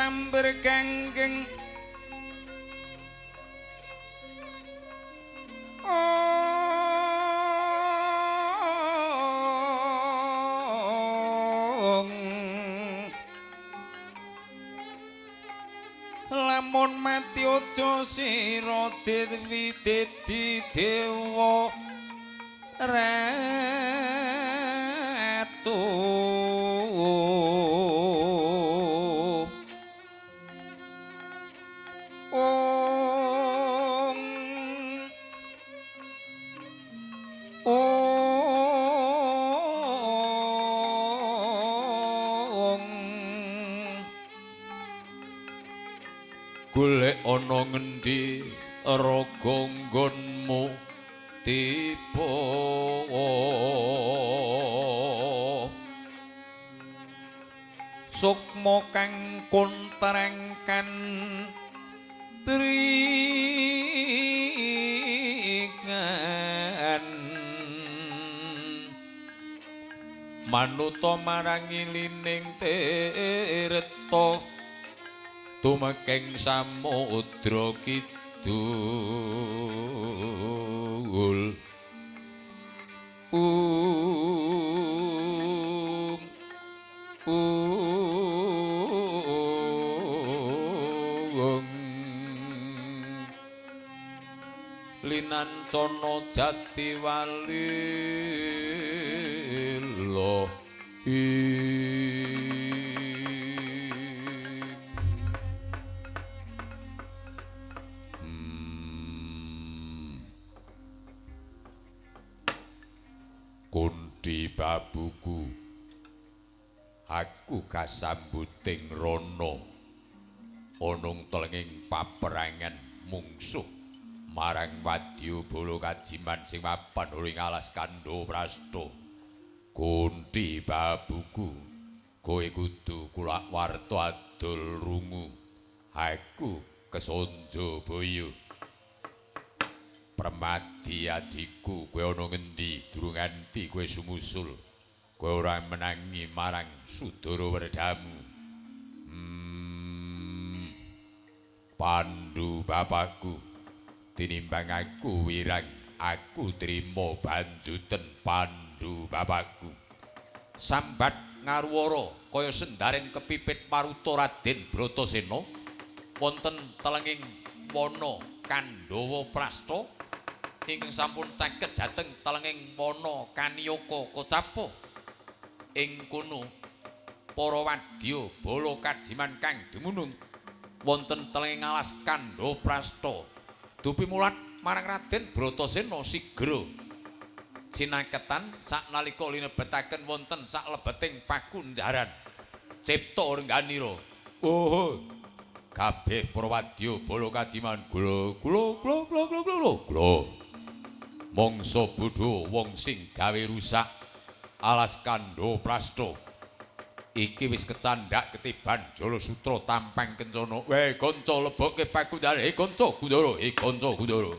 tamber ganggeng lamun mati aja sira dewi dadi dewa ratu. Ong ong Golek ana ngendi raga nggonmu tiba. Sukma kang kontrengkan tringan manuta marang ilining tirta tumekeng samudra kidul. Ung ung linancana jati walila Kunthi babuku, aku kasambuting rana ana telenging paperangan mungsuh marang wadya bala kajiman sing mapan ing alas Kandhaprastha. Kunthi babuku, kowe kudu kulak warta adol rungu. Aku kesonjobaya. Permadi adhiku, kowe ana ngendi durung nganti kowe sumusul. Kowe ora menangi marang Sudara Werdamu. Pandu bapakku, tinimbang aku wirang, aku trima banjuten Pandu bapakku. Sambat ngaruwara kaya sendaren kepipit maruta Raden Bratasena wonten telenging wana Kandhawa Prastha ingkang sampun caket dhateng telenging wana Kaniyaka Kocapa. Ing kono para wadya bala kajiman kang dumunung wonten telenging alas Kandhaprastha dupimulat marang Raden Bratasena sigra cinaketan saknalika linebetaken wonten saklebeting pakunjaran cipta rengganira. Oh, kabeh para wadya bala kajiman gula gula gula gula gula gula gula. Mangsa bodho wong sing gawe rusak alas Kandhaprastha iki wis kecandhak ketiban Jalasutra tampang kencana. Weh kanca lebokke pakunjaran, he kanca Kundara, he kanca Kundara.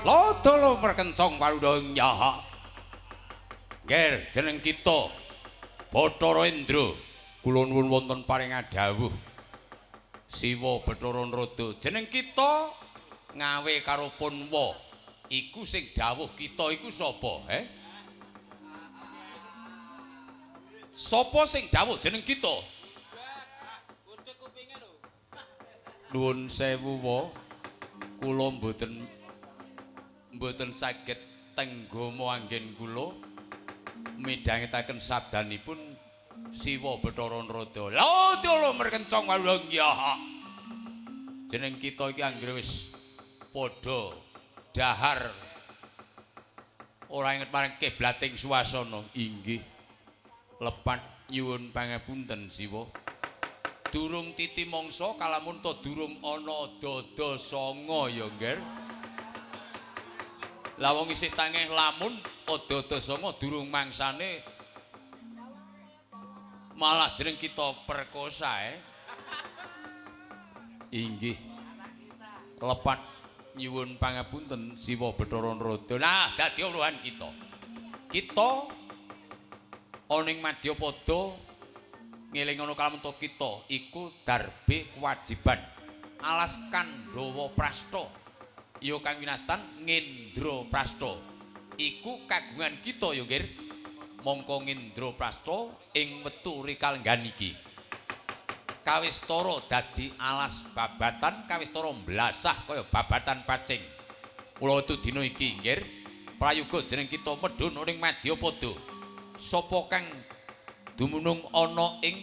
Lodolo merkencong warudha nyaha. Nger jeneng kita Bathara Indra. Kula nuwun wonten paring dawuh. Siwa Bathara Narada. Jeneng kita ngawe karo Punwa. Iku sing dawuh kita iku sapa, he? Sapa sing dawuh jeneng kita? Nuwun sewu wa. Kula mboten saged tenggama anggen kula midhangetaken sabdanipun Siwa Bathara Narada. Lha dolo merkencong walung ya. Jeneng kita iki anggere wis padha dahar ora inget marang kiblating swasana. Inggih. Lepat nyuwun pangapunten Siwa. Durung titi mangsa kalamun ta durung ana dada sanga ya, Ngger. Lah wong isih tangeh lamun dada sanga durung mangsane malah jeneng kita perkosa. Inggih. Lepat nyuwun pangapunten Siwa Bathara Narada. Nah, dadi uluhan kita. Kita ana ing madyapada ngeling ana kalamun kita iku darbe kewajiban alas Kandhawa Prasta ya kang winastan Ngendra Prasta iku kagungan kita ya nggih. Mongko Ngendra Prasta ing metu rikalenggan iki kawistara dadi alas babatan, kawistara mblasah kaya babatan pacing. Mula wetu dina iki nggih prayoga jeneng kita medhun ning madyapada. Sapa kang dumunung ana ing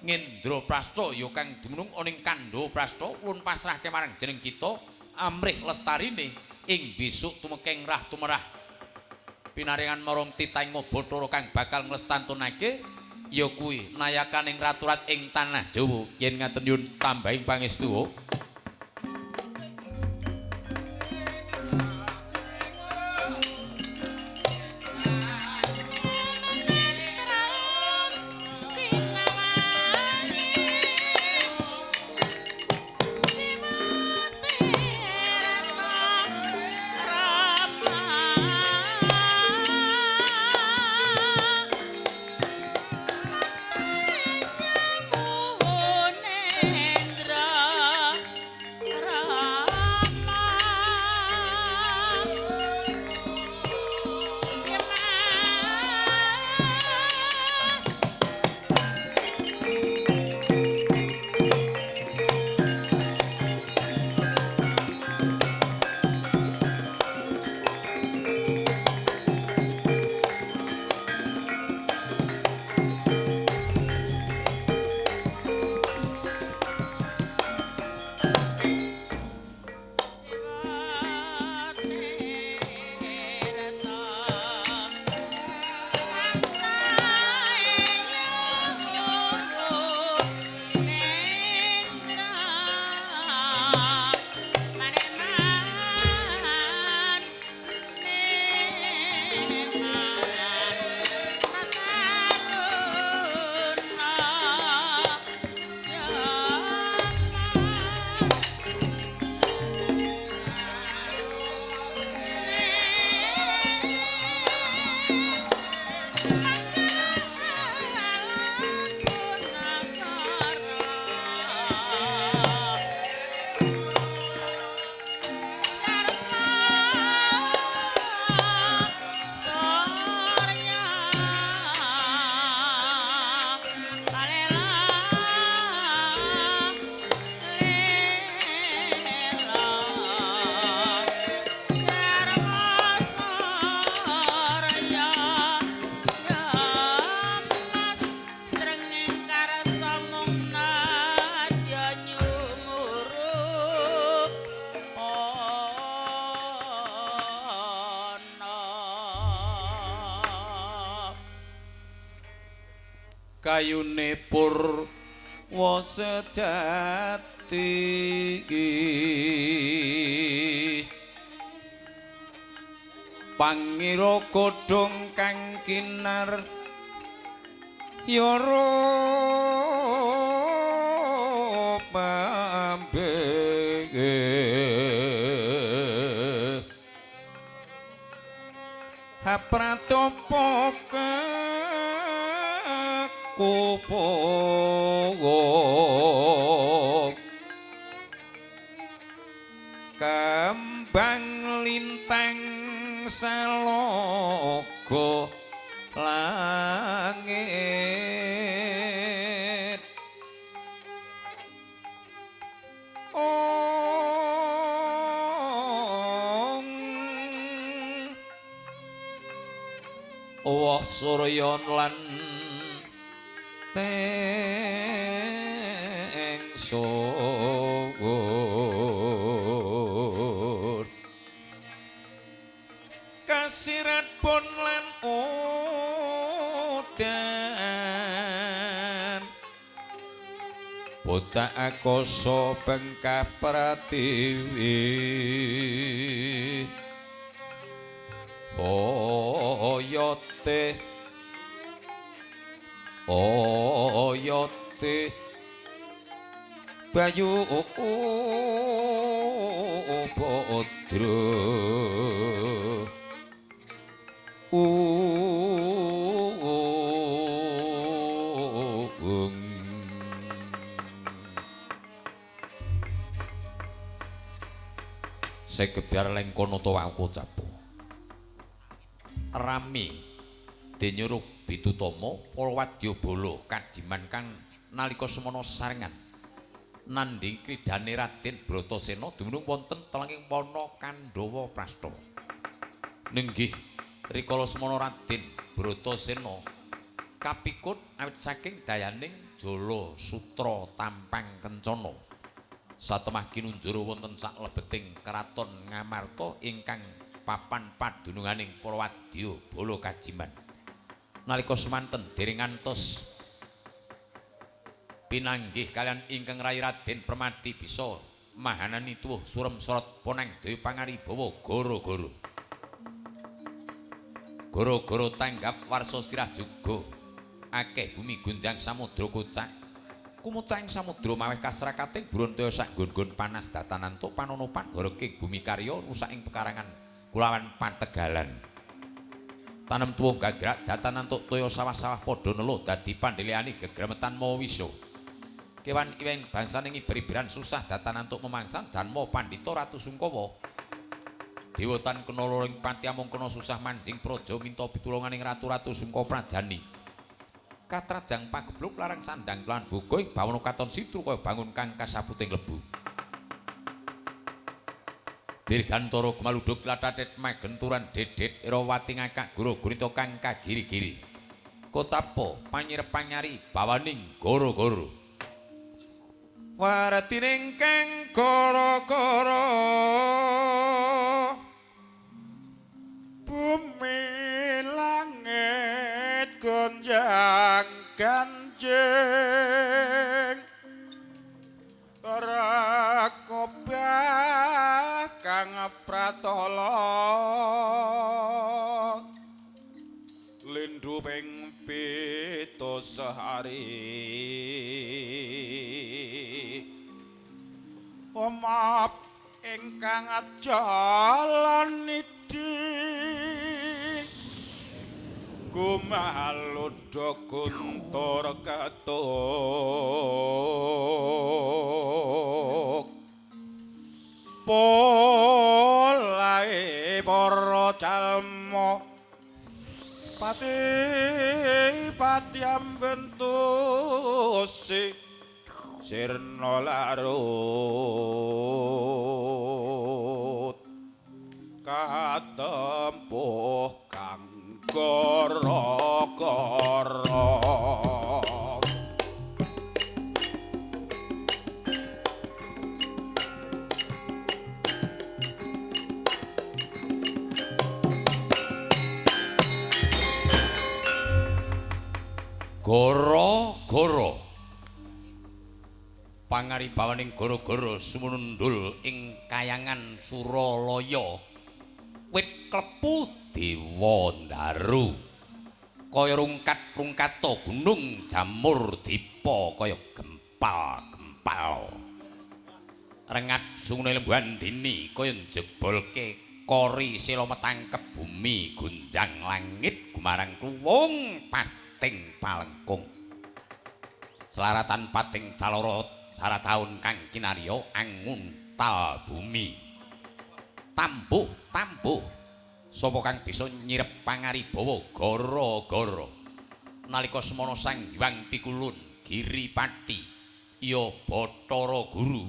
Ngendra Prasta ya kang dumunung ana ing Kandhawa Prasta ulun pasrahke marang jeneng kita amrih lestarine ing besuk tumekeng rah tumerah pinaringan marang titahing Bathara kang bakal nglestantunake ya kuwi nayakaning raturat ing tanah Jawa. Yen ngaten nyuwun tambahing pangestu. Kayune purwa sejati pangira godhong kang kinar yara pambe. Pratapa kekupung kembang lintang salaga langit. Ong surya lan tengsur kasirat pun lan udan bocah akasa bengkah pratiwi oyote oyote bayu bodro Segebyar lengkono tawa kocapo rami denyuruh Bitutama para wadyabala kajiman kang nalika semana sesarengan nandhing kridane Raden Bratasena dumunung wonten telenging wana Kandhawa Prastha. Nenggih rikala semana Raden Bratasena kapikut awit saking dayaning jala sutra tampang kencana satemah kinunjur wonten saklebeting kraton Ngamarta ingkang papan padununganing para wadyabala kajiman. Nalika semanten dereng ngantos pinanggih kalian ingkang rai Raden Permadi bisa mahanani tuwuh surem sorot ponang daya pangaribawa goro-goro. Goro-goro tanggap warsa sirah juga akeh bumi gunjang samudra kocak kumucah ing samudra maweh kasrakating brontaya sak nggon-nggon panas datanantuk panonopan horking bumi karya rusak ing pekarangan kulawan pategalan. Tanem tuwuh gagrak datanantuk toya sawah-sawah padha nelo dadi pandheleane gegremetan mawa wisa. Kewan iweng bangsane ngiber-iberan susah datanantuk memangsan janma pandhita Ratu Sungkawa. Dewa tan kena ing pati amung kena susah manjing praja minta pitulunganing ratu-ratu Sungkawa Prajani. Katrajang pagebluk larang sandang lan boga ing bawana katon sitru kaya bangun kang kasaputing lebu. Dirgantara gumaluduk latatet magenturan dedet Irawati ngakak guru-gurita kang kagiri-giri. Kocapa panyirep panyari bawaning goro-goro. Waratining kang goro-goro bumi langit gonjang ganjing rakobah kang pratala lindu ping 7 sehari omap ingkang ajalan nidi gumaludha guntur ketuk polahe para jalma pati pati ambentusi sirna larut katempuh kang goro-goro. Goro-goro pangaribawaning goro-goro sumunundul ing kayangan Suralaya wit klepu dewa ndaru kaya rungkat-rungkata gunung jamur dipa kaya gempal-gempal rengat sungune lembuhan dini kaya njebolke Kori sila metangkep bumi gunjang langit gumarang kluwung pating palengkung. Selaratan pating caloro sarataun kang kinarya anguntal bumi. Tambuh tambuh sapa kang bisa nyirep pangaribawa gara-gara nalika semana Sang Hyang Pikulun Giripati ya Bathara Guru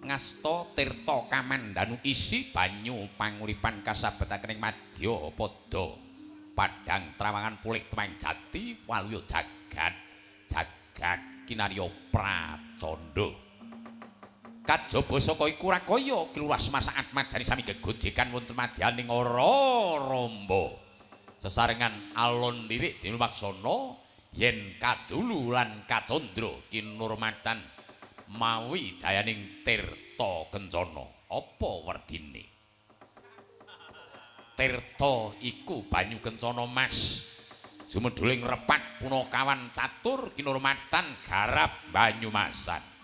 ngasta tirta kamandanu isi banyu panguripan kasabetaken ing madya pada padhang trawangan pulih temang jati waluya jagat jagat kinarya pracandha. Kajaba saka iku rakaya Ki Lurah Semar sak atmajane sami gegojekan wonten madyaning ora ramba. Sesarengan alon lirik dinumaksana yen kadulu lan kacandra kinurmatan mawi dayaning tirta kencana. Apa werdine? Tirta iku banyu kencana mas. Jumedhuling repat punakawan catur kinurmatan garap banyumasan.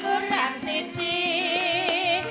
Kurang siji.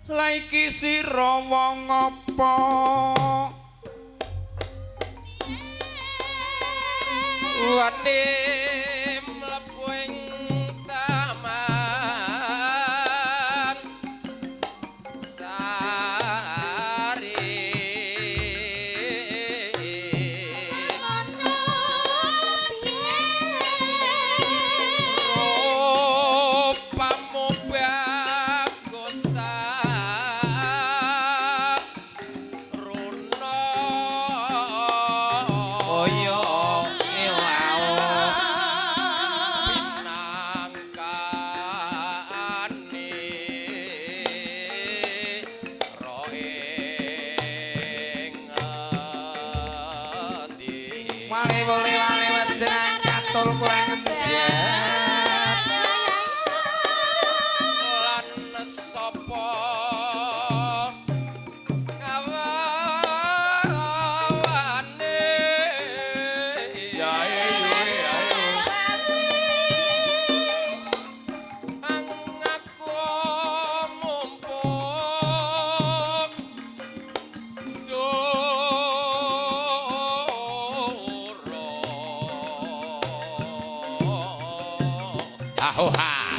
Laiki sira wong apa? Wani mlebu ing taman sari. Rupamu bagus tak runa. Oyo Pinangkane roing ngendi. Wale wale wale wejenang katul kurang enjet. Ahoha.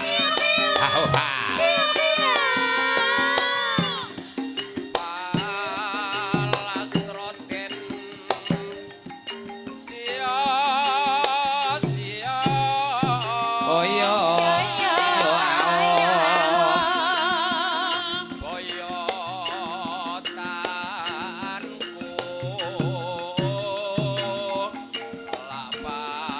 Ahoha. Palastra den sia sia. Oh iya. Boyotanku lak pawati.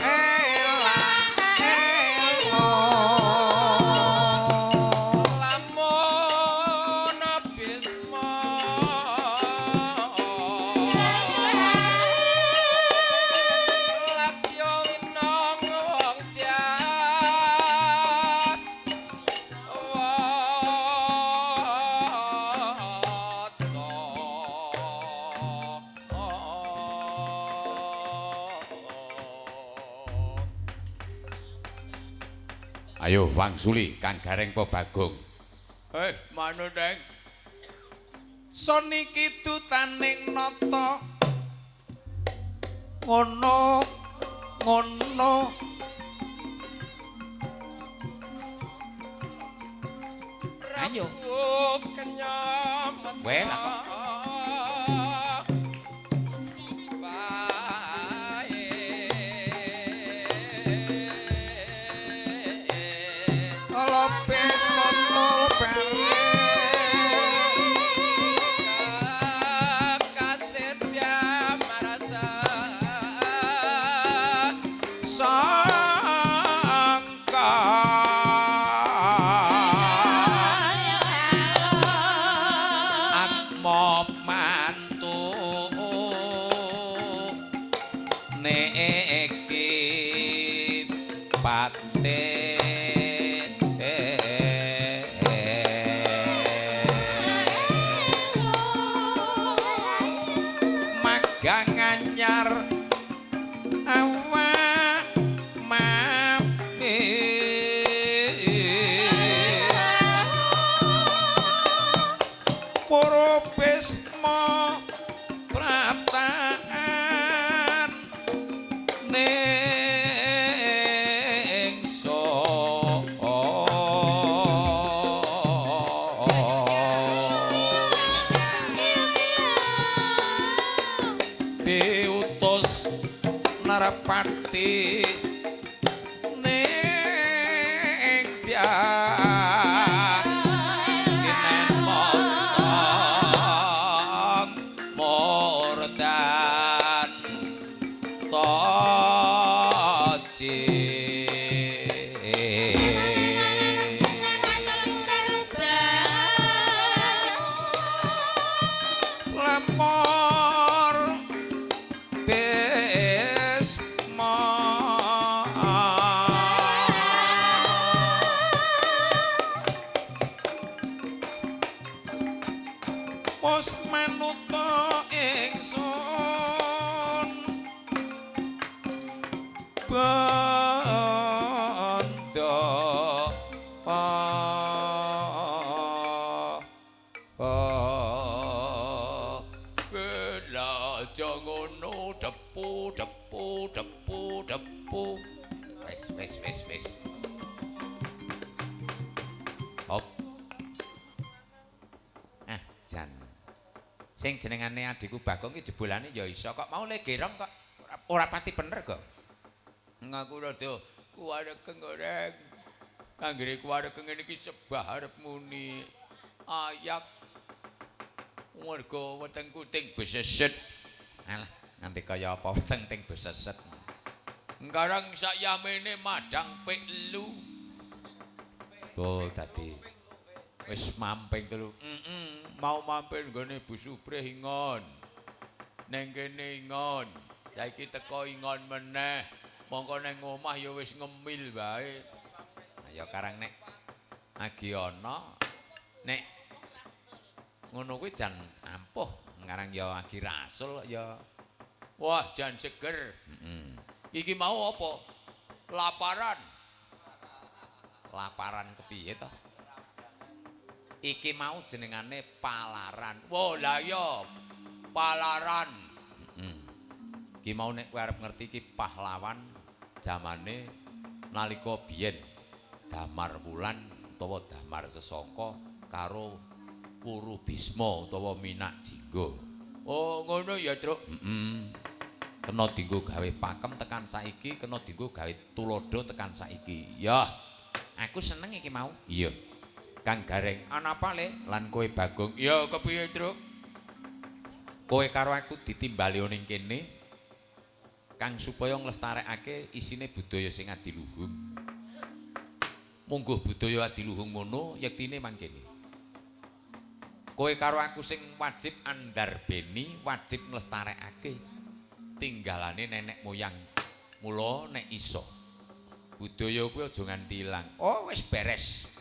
Ela elo. Lamun Bisma lagyo winong wong Jawata. Ayo wangsuli Kang Gareng apa Bagong? Eh, manut, Neng. Soni kidutaning nata. Ngono ngono. Ayo. Prabu Weh, lah kok. Lopes kontol bare. Kasetya marasa Sangka Atma mantu niki pate. Magang anyar awak mampir para Bisma prataan ning diutus Narapati ning dyah kinen motong murdan toji. Lemor Bisma Pos manuta ingsun bandha Bela aja ngono depu depu depu depu. Wis wis wis wis. Hop. Ah, jan. Sing jenengane adikku Bagong ki jebulane ya iso kok mau le gerong kok ora pati bener kok. Ngaku rada kuwarekeng goreng. Anggere kuwarekeng ngene iki sebah arep muni ayak. Mergo wetengku ting beseset. Alah, nganti kaya apa weteng ting beseset. Ngkarang sakyamene madang peklu. Tuh dadi wis mamping telu. Mau mampir nggone Bu Suprih ingon. Neng kene ingon. Saiki teko ingon meneh. Mongko neng omah ya wis ngemil wae. Ya karang nek agi ana nek ngono kuwi jan ampuh, ngarang ya agi rasul ya. Wah, jan seger. Iki mau apa? Laparan. Laparan kepiye to? Iki mau jenengane palaran. Wah, lah ya palaran. Ki mau nek kowe arep ngerti ki pahlawan jamane nalika biyen Damar Wulan utawa Damar Sesangka karo Wuru Bisma utawa Minak Jingga. Oh, ngono ya, Truk. Heeh. Kena dienggo gawe pakem tekan saiki, kena dienggo gawe tuladha tekan saiki. Ya. Aku seneng iki mau. Iya. Kang Gareng, ana apa le? Lan kowe Bagong. Ya, kepiye, Truk? Kowe karo aku ditimbali ning kene kang supaya nglestarekake isine budaya sing adiluhung. Mungguh budaya adiluhung ngono yektine mangkene. Kowe karo aku sing wajib andarbeni, wajib nglestarekake tinggalane nenek moyang. Mula nek iso budaya kuwi aja nganti ilang. Oh, wis beres.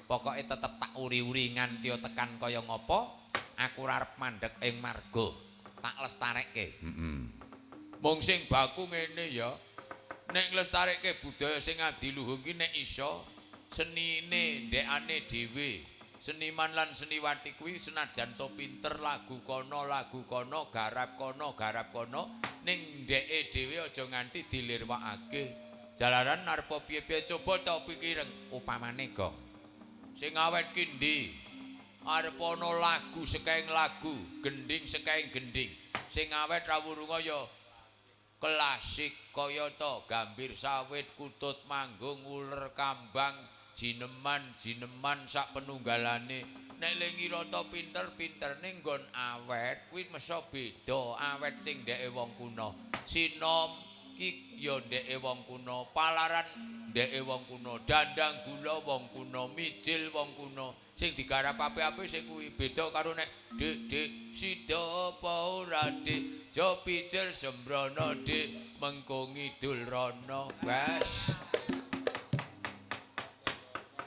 Pokoke tetep tak uri-uri nganti tekan kaya ngopo, aku ora arep mandheg ing marga. Tak lestarekke. Heeh. Mung sing baku ngene ya. Nek nglestarekke budaya sing adiluhung ki nek iso senine ndekane dhewe. Seniman lan seniwati kuwi senajan to pinter lagu kono, garap kono, garap kono, ning ndeke dhewe aja nganti dilirwakake. Jalaran arep piye-piye coba to pikiren upamane gong. Sing awet ki ndi? Arep ana lagu sekaing lagu, gendhing sekaing gendhing. Sing awet ra wurunga ya klasik kaya to gambir sawit, kutut manggung, uler kambang, jineman-jineman sak penunggalane. Nek le ngira to pinter-pinter ning nggon awet kuwi meso beda awet sing ndeke wong kuno. Sinom ki ya ndeke wong kuno, palaran ndeke wong kuno, dandang gula wong kuno, mijil wong kuno. Sing digarap apik-apik sing kuwi beda karo nek dik dik sida apa ora dik, jo pijer sembrono dik, mengko ngidul rono. Wes.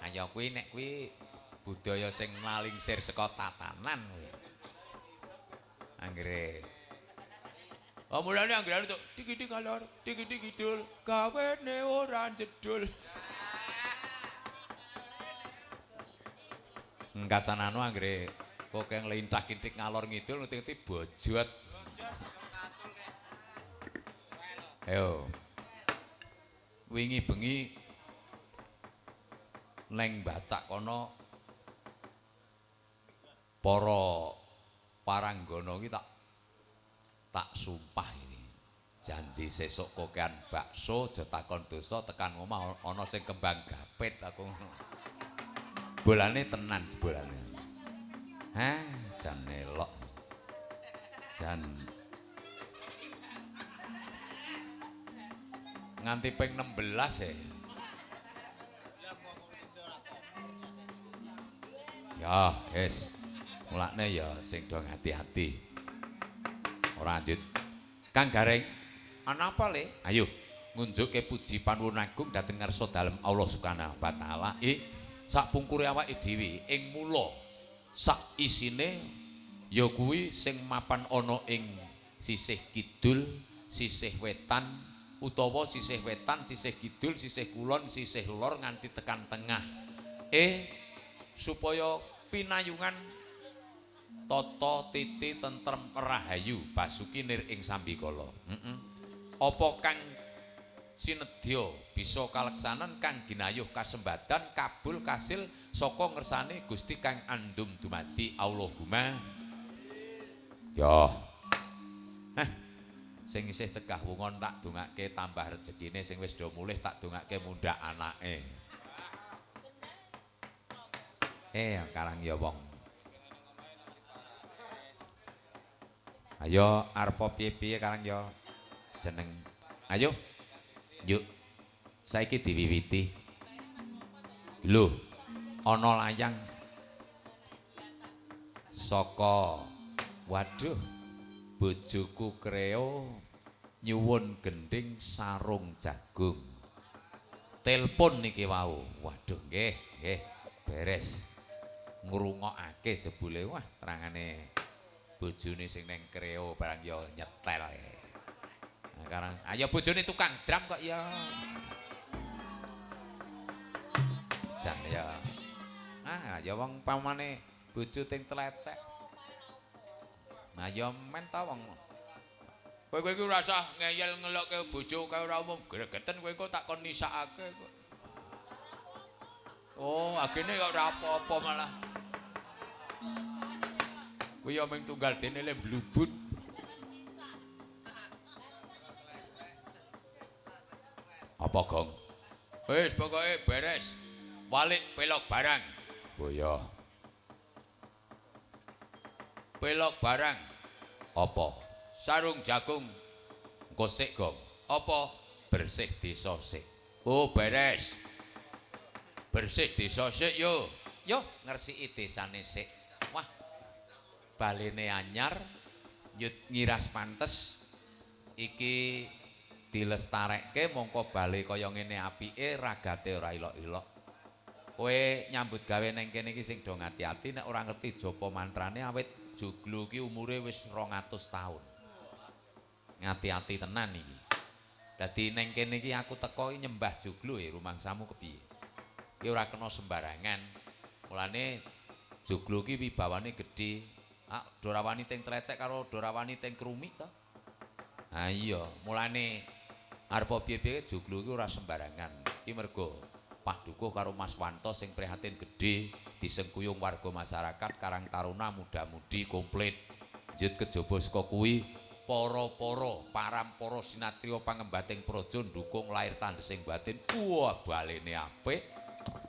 Ayo kuwi nek kuwi budaya sing nalingsir saka tatanan kuwi. Anggere. Oh mulane anggere tok dikithik ngalor, dikithik kidul, gawene ora jedul. Ngkasananu anggere kok keng lintak-intik ngalor ngidul ngerti-ngerti bojot. Ayo. Wingi bengi neng bacak kono para paranggana iki tak sumpah ini. Janji sesuk kokean bakso aja takon dosa tekan omah ana sing kembang gapit aku. Bolane tenan jebolane. Hah, jan elok. Jan nganti ping 16 e. Ya, wis. Mulane ya sing do hati-hati. Ora lanjut. Kang Gareng, ana apa le? Ayo ngunjuke puji panuwun agung dhateng ngarsa dalem Allah Subhanahu wa taala. Sak pungkure awake dhewe ing mula sak isine ya kuwi sing mapan ana ing sisih kidul, sisih wetan utawa sisih wetan, sisih kidul, sisih kulon, sisih lor nganti tekan tengah. Supaya pinayungan tata titi tentrem rahayu basuki nir ing sambikala. Apa kang sinedya bisa kaleksanan kang ginayuh kasembadan kabul kasil saka ngersane Gusti kang andum dumadi Allahumma. Ya. Hah. Sing isih cegah wungon tak dongake tambah rejekine, sing wis do mulih tak dongake mundhak anake. Karang ya wong. Ayo arep piye-piye karang ya jeneng. Ayo. Yuk. Saiki diwiwiti. Lho, ana layang saka waduh bojoku Kreo nyuwun gendhing sarung jagung. Telepon niki wau. Waduh nggih, nggih beres. Ngrungokake jebule wah terangane bojone sing neng Kreo barang ya nyetel. Nah, karang ayo bojone tukang drum kok ya. Jan ya. Ah ya wong pamane bojo ting tlecek. Nah ya men ta wong Kowe iki ora usah ngeyel ngelokke bojo kae ora umum gregeten kowe kok tak kon nisakake kok. Oh, agene kok ora apa-apa malah. Kuwi ya mung tunggal dene le blubut. Apa, Gong? Wis pokoke beres. Walik pelok barang. Oh iya. Pelok barang. Apa? Sarung jagung. Engko sik, Gong. Apa? Bersih desa sik. Oh, beres. Bersih desa sik yo. Yo ngresiki desane sik. Wah. Balene anyar yut ngiras pantes iki dilestarekke mongko bale kaya ngene apike ragate ora ilok-ilok. Kowe nyambut gawe neng kene iki sing do ngati-ati nek ora ngerti japa mantrane awit joglo ki umure wis 200 taun. Ngati-ati tenan iki. Dadi neng kene iki aku teko nyembah joglo ya rumangsamu kepiye. Ki ora kena sembarangan. Mulane joglo ki wibawane gedhe. Ah, dorawani teng tlecek karo dorawani teng krumik to. Ha iya, mulane arep piye-piye joglo ki ora sembarangan. Ki mergo Paduka karo Mas Wanto sing prihatin gedhe disengkuyung warga masyarakat Karang Taruna muda-mudi komplit. Njut kejaba saka kuwi para-para parampara sinatriya pangembating praja ndukung lahir tandhesing batin. Wah, balene apik.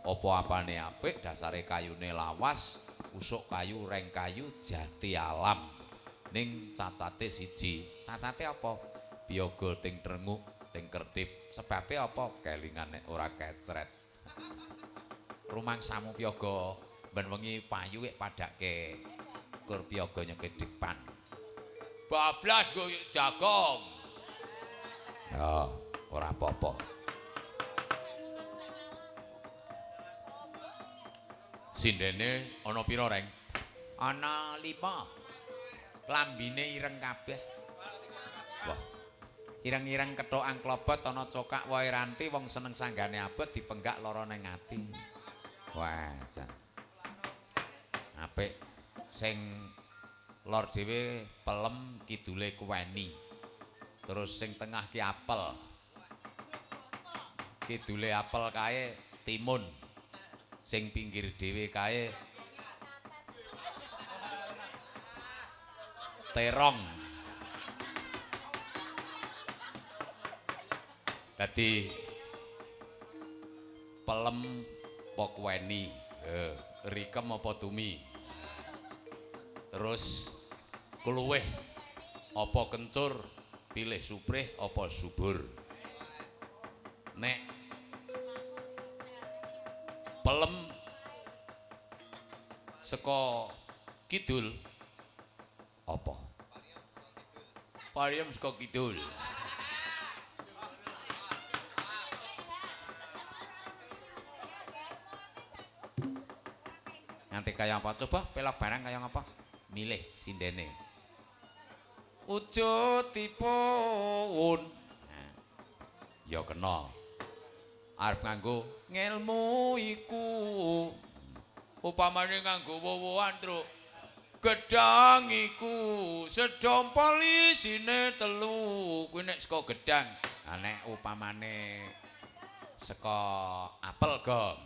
Apa-apane apik, dasare kayune lawas, usuk kayu, reng kayu, jati alam. Ning cacate siji. Cacate apa? Piyaga ting trenguk, ting kertip. Sebabe apa? Kelingan nek ora kecret. Rumangsamu piyaga ben wengi payu wek padake kur piyaga nyekedhipan. Bablas go jagong. Ya, ora apa-apa. Sindene ana pira, Reng? Ana 5. Klambine ireng kabeh. Wah. Ireng-ireng kethokan klobot ana cokak wae ranti wong seneng sanggane abot dipenggak lara ning ati. Wah, jan. Apik sing lor dhewe pelem kidule kuweni. Terus sing tengah ki apel. Kidule apel kae timun. Sing pinggir dhewe kae terong. Dadi pelem apa kuweni, rikem apa tumi. Terus kluwih apa kencur, pilih suprih apa subur. Nek pelem saka kidul apa? Pariem saka kidul. Nganti kaya apa? Coba pelok barang kaya apa? Milih sindene. Wujudipun. Nah, ya kena. Arep nganggo ngelmu iku. Upamane nganggo wowoan, Truk. Gedang iku sedompol isine 3. Kuwi nek saka gedang. Ha nek upamane saka apel, Gong.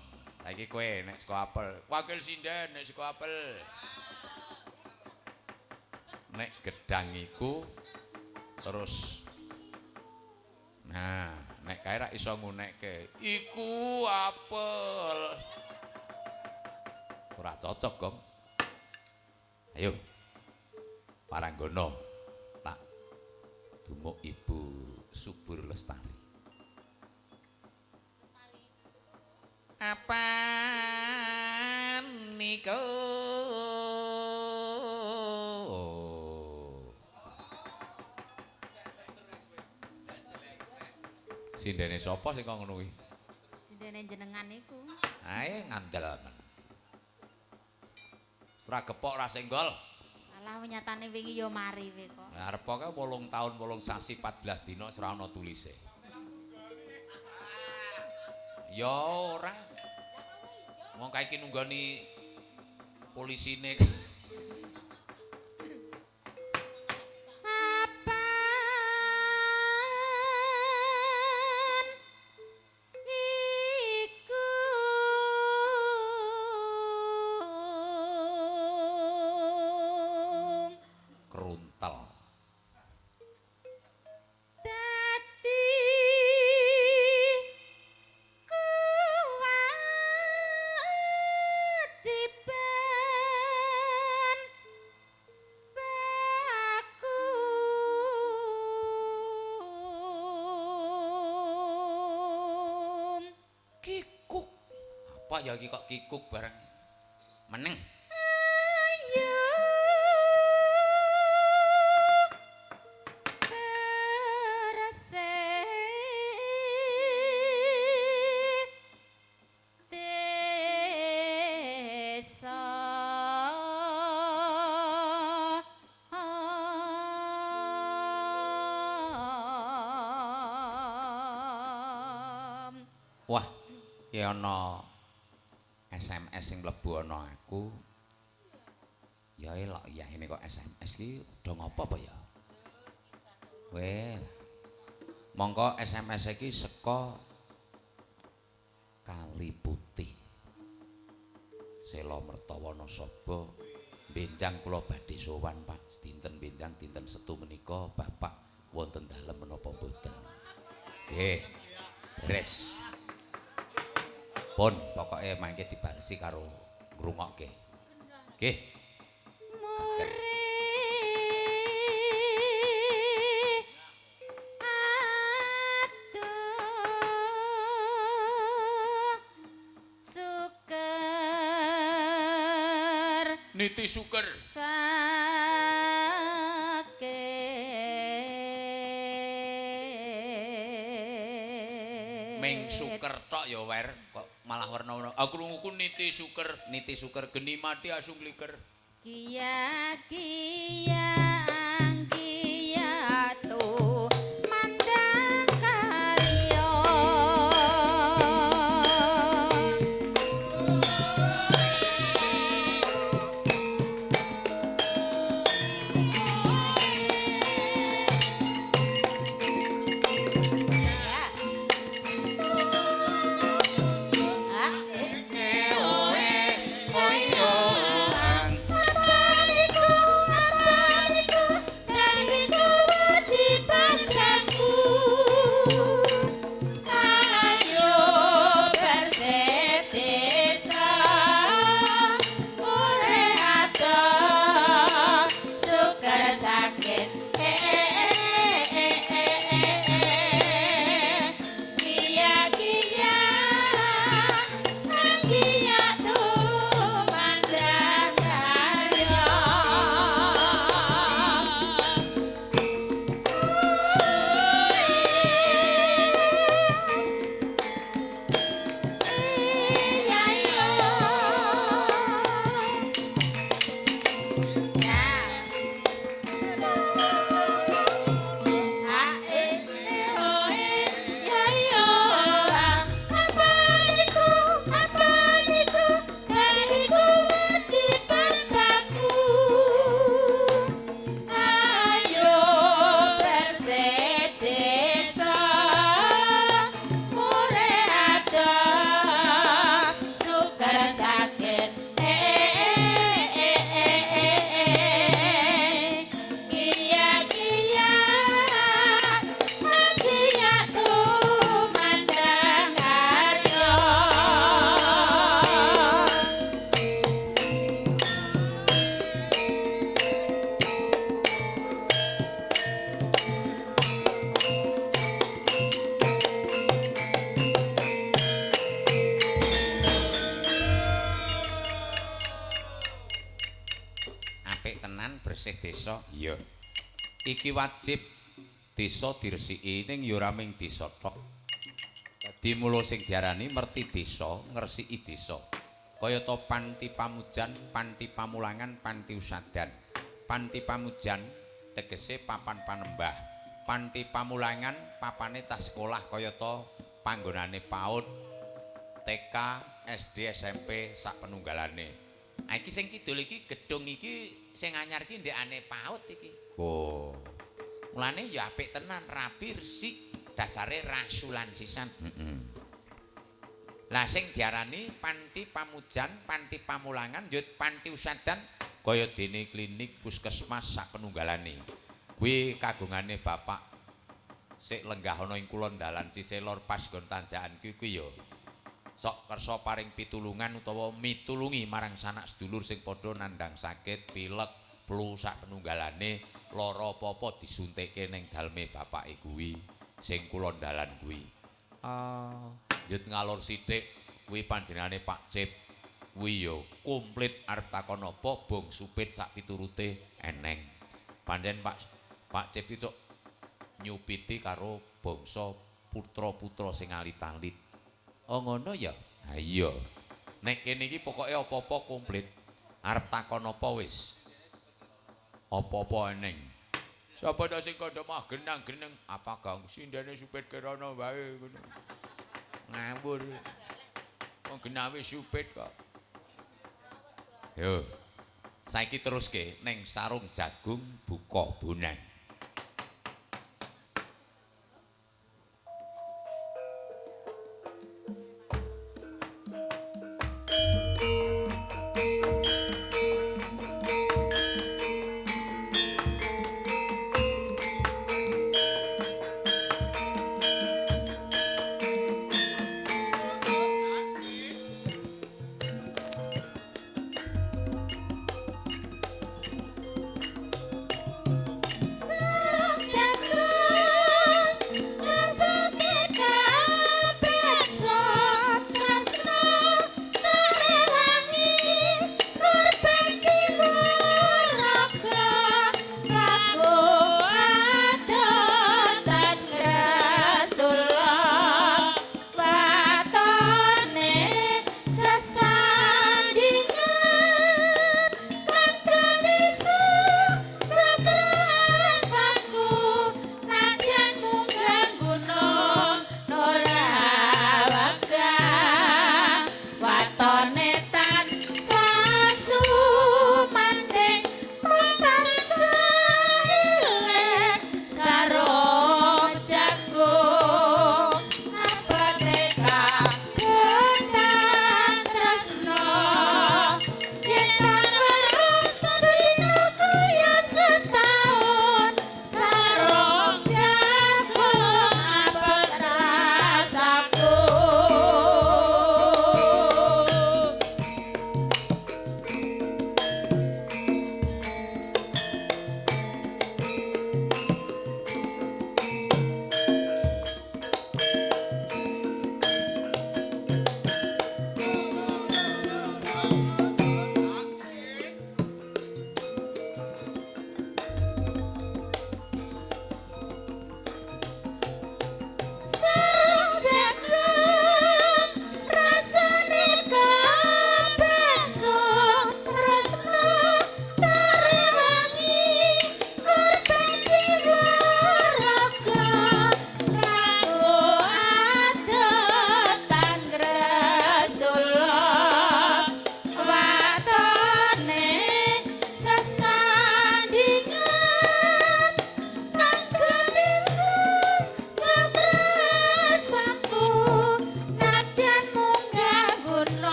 Saiki kowe nek saka apel, wakil sinden nek saka apel. Nek gedang iku terus nah, nek kae ra iso ngunekke. Iku apel. Ora cocok, Gong. Ayo. Paranggono tak dumuk Ibu Subur Lestari. Apa niku? Sindene sapa sing kok ngono kuwi? Sindene jenengan niku. Ae ngandel men. Ora gepok ora senggol. Alah nyatane wingi ya mari we kok. Arep kae 8 taun 8 sasi 14 dina ora ana tulise. Ya ora. Wong kae iki nunggoni polisine. Apa Apa ya iki kok kikuk bareng. Meneng. Ayo bersih desa. Wah, ya ana SMS sing mlebu ana aku. Ya elok ya ini kok SMS ki do ngopo apa ya? Wel. Mongko SMS iki saka Kali Putih. Sela Mertawana Saba. Benjang kula badhe sowan Pak, dinten benjang dinten Setu menika Bapak wonten dalem menapa mboten? Nggih. Beres. Pun pokoke mangke dibalesi karo ngrungokke. Nggih. Mure aduh suker Niti suker. Sakit. Ming suker tok ya wer kok malah werna-werna. Aku krunguku niti suker geni mati asung liker. Kia kia angkia tu mandang karya. Bersih desa. Iya. Iki wajib desa diresiki ning ya ora ming desa tok. Dadi mula sing diarani merti desa, ngresiki desa. Kayata panti pamujan, panti pamulangan, panti usadan. Panti pamujan tegese papan panembah. Panti pamulangan papane cah sekolah kayata panggonane PAUD, TK, SD, SMP sak penunggalane. Ah iki sing kidul iki gedung iki sing anyar iki ndekane PAUD iki. Oh. Mulane ya apik tenan, rapi resik, dasare rasulan sisan. Heeh. Lah sing diarani panti pamujan, panti pamulangan, ya panti usadan kaya dene klinik puskesmas sak penunggalane. Kuwi kagungane bapak sik lenggah ana ing kulon dalan sisih lor pas nggon tanjakan kuwi ya. Sok kersa paring pitulungan utawa mitulungi marang sanak sedulur sing padha nandhang sakit, pilek, flu sak penunggalane, lara apa-apa disuntike ning daleme bapake kuwi sing kulon dalan kuwi. Ah, njut ngalor sithik Kuwi panjenengane Pak Cip. Kuwi ya komplit arep takon apa bong supit sak piturute eneng. Pancen Pak Cip iki cok nyupiti karo bangsa putra-putra sing alit-alit. Oh ngono ya? Ha iya. Nek kene iki pokoke apa-apa komplit. Arep takon apa wis. Apa-apa eneng. Sapa ta sing kandha mah genang-geneng? Apa Gang sindene supit kirana wae ngono. Ngawur. Wong genawe supit kok. Yo. Saiki teruske ning sarung jagung buka bonang.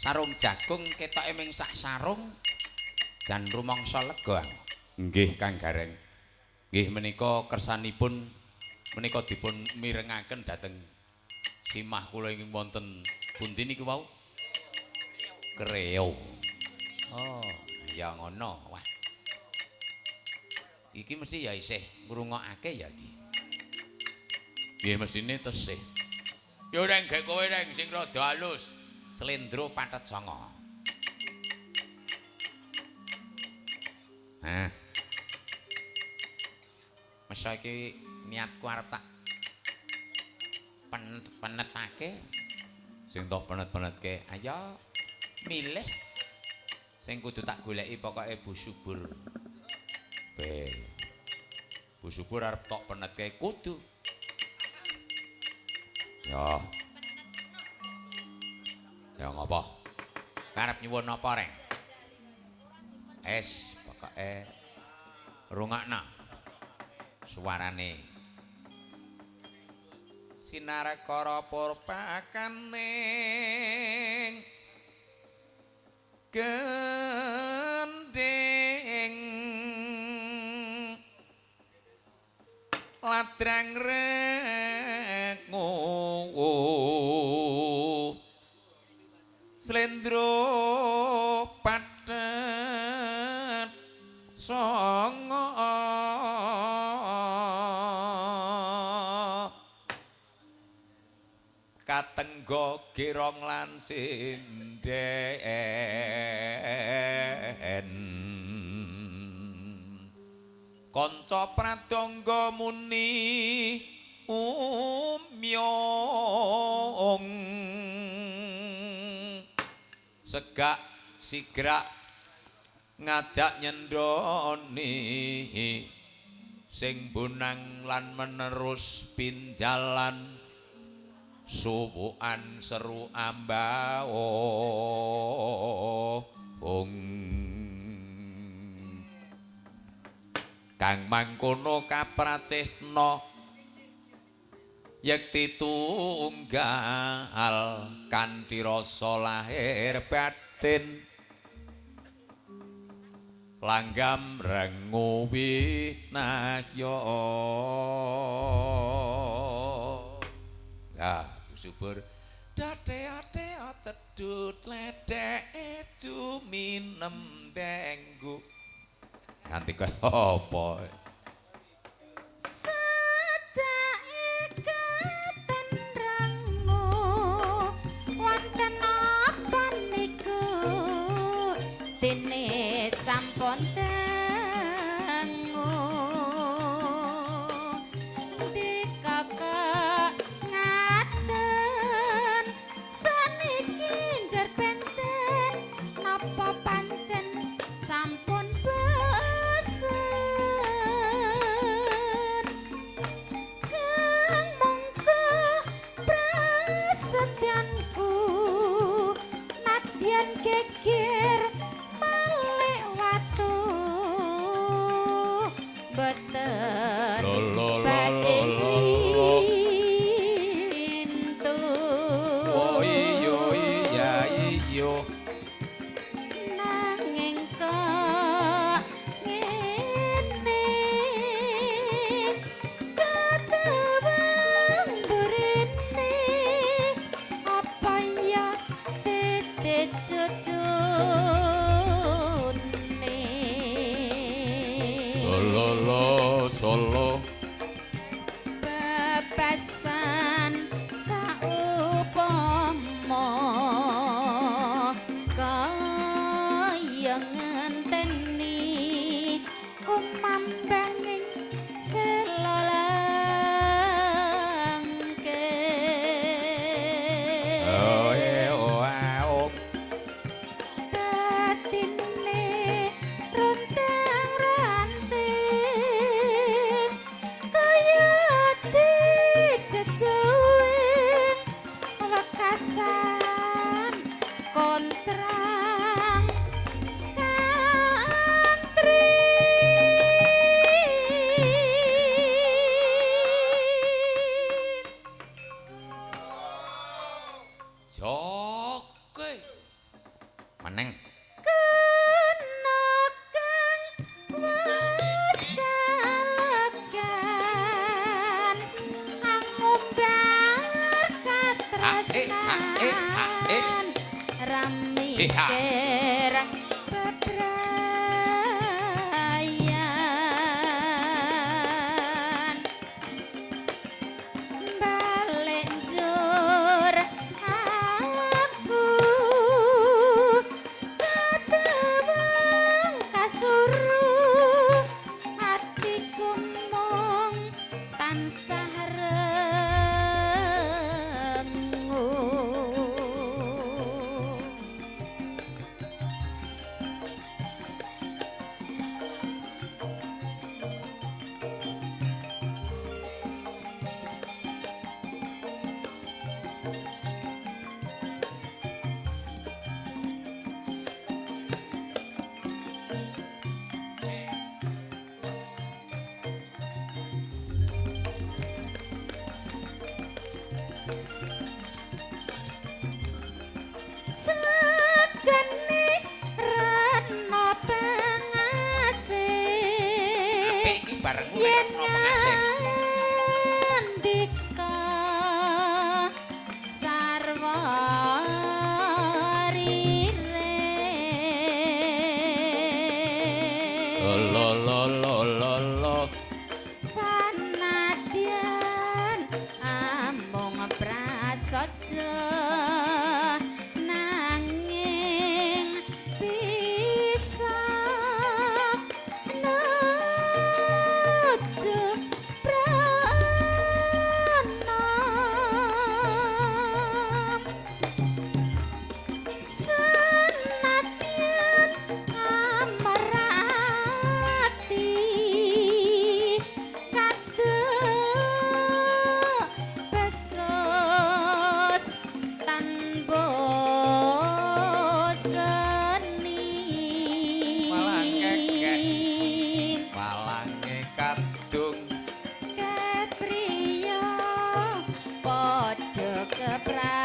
Sarung jagung ketoke ming sak sarung jan rumangsa lega. Nggih Kang Gareng. Nggih menika kersanipun menika dipun mirengaken dhateng simah kula ingkang wonten pundi niku wau? Kreo. Oh, ya ngono. Wah. Iki mesti ya isih ngrungokake ya iki. Nggih mestine tesih. Ya reng gek kowe reng sing rada halus. Slendro pathet sanga. Hah. Mesa iki niatku arep tak penet-penetake. Sing tok penet-penetke, ayo milih sing kudu tak goleki pokoke Bu Subur. Be. Bu Subur arep tok penetke kudu. Ya. Ya ngopo? Karep nyuwun apa, Reng? Es, pokoke rungokno suarane. Sinarekara purpakaning gendhing ladrang rengu slendro pathet songo katenggo gerong lan sinden kanca pradangga muni umyong segak sigrak ngajak nyendoni sing bonang lan menerus pinjalan suwukan seru ambaong kang mangkono kapracesna yekti tunggal kanthi rasa lahir batin langgam rengu winasya. Ya, Bu Subur. Date-ate cedhut ledeke juminem denggu. Nganti kaya apa? Sejake katen rengu wonten apa niku dene sampun tengu dikakak ngaten saniki njer benten napa pancen sampun pesen kang mongko prasetyanku nadyan geger malik watu boten badhe lintu. Oh iya iya iya. Nanging kok ngene ketewang burine apa ya tete jodone. Lolo solo bebasan saupama kaya ngenteni kumambanging sela langke. Oh oh oh. Tatine runtang ranting kaya dijejuwing wekasan kontrang kantri. Joke. Meneng. Kena kang wis kalegan angumbar katresnan ramikir bebrayan balik njur aku katewang kasuru atiku mung tansah rengu. Segene retno pengasih. Apik iki barengmu nek Yen retno pengasih. Ngendika sarwa rire. Lo lo lo lo lo. Sanadyan amung prasaja nanging bisa nuju prana. Senadyan amarati kadek besus tanpa seni. Malah kekek. Malange kadung Kepriya padha keprawiran.